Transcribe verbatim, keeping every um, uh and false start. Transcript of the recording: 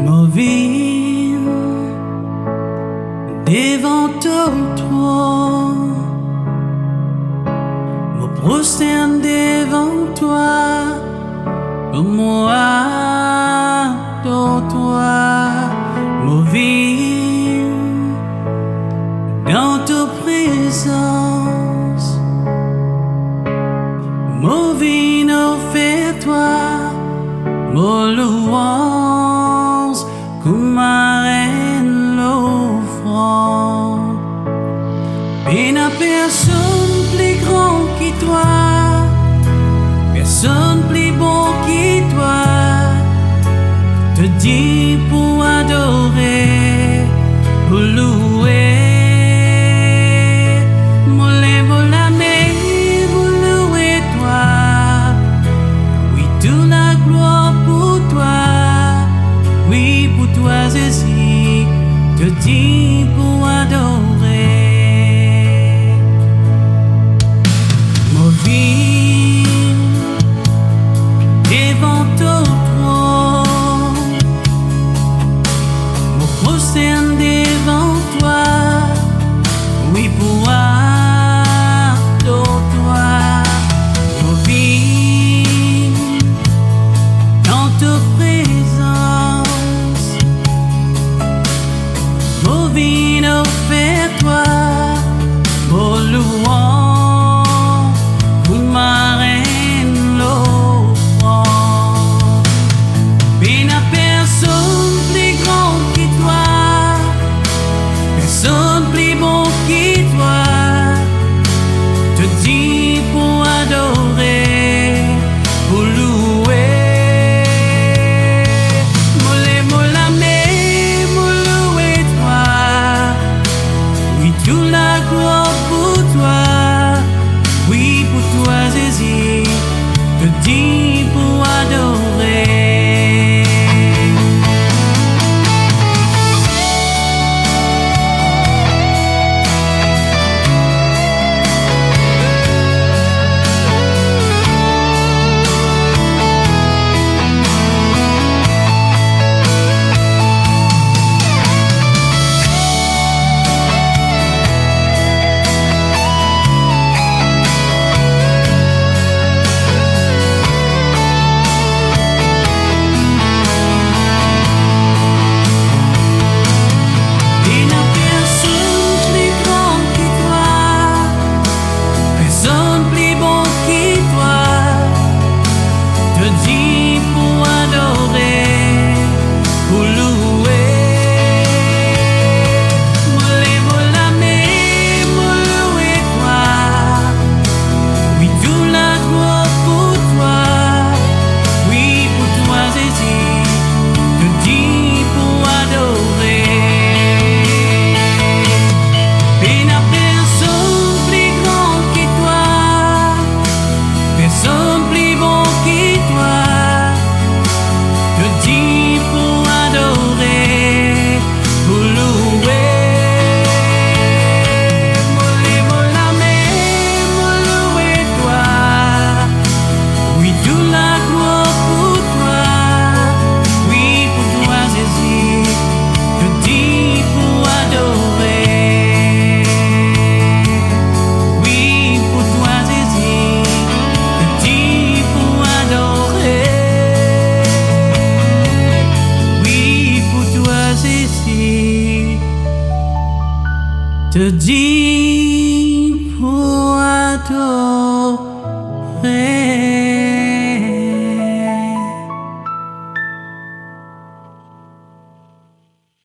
Mo vinn devan to tronn, mo prostern devan twa, mo ador twa. Mo vinn dan to prezans, mo vinn ofer twa mo louanz kouma enn lofrann. Pena personn pli gran ki twa, personn pli bon ki twa. To dign pou adore, pou loue. Mo lev mo lame, mo loue twa. Wi, tou laglwar pou twa. Wi, pou twa Zezi, to dign pou adore. Mo vinn devan to tronn, mo prostern devan twa, wi, pou ador twa. Mo vinn dan to prezans, mo vinn ofer twa mo louanz kouma enn lofrann. Pena personn pli gran ki twa, personn pli bon ki twa. To dign pou adore, pou loue. Mo lev mo lame, mo loue twa. Wi, tou laglwar pou twa. Wi, pou twa Zezi, to dign pou adore. Pena personn pli gran ki twa, personn pli bon ki twa. To dign pou adore, pou loue. Mo lev mo lame, mo loue twa. Wi, tou laglwar pou twa. Wi, pou twa Zezi, to dign pou adore. Pena personn pli gran ki twa, personn pli bon ki twa. To dign pou adore, pou loue. Mo lev mo lame, mo loue twa. Wi, tou laglwar pou twa. Wi, pou twa Zezi, to dign pou adore. Wi, pou twa Zezi, to dign pou adore. Wi, pou twa Zezi, to dign pou adore.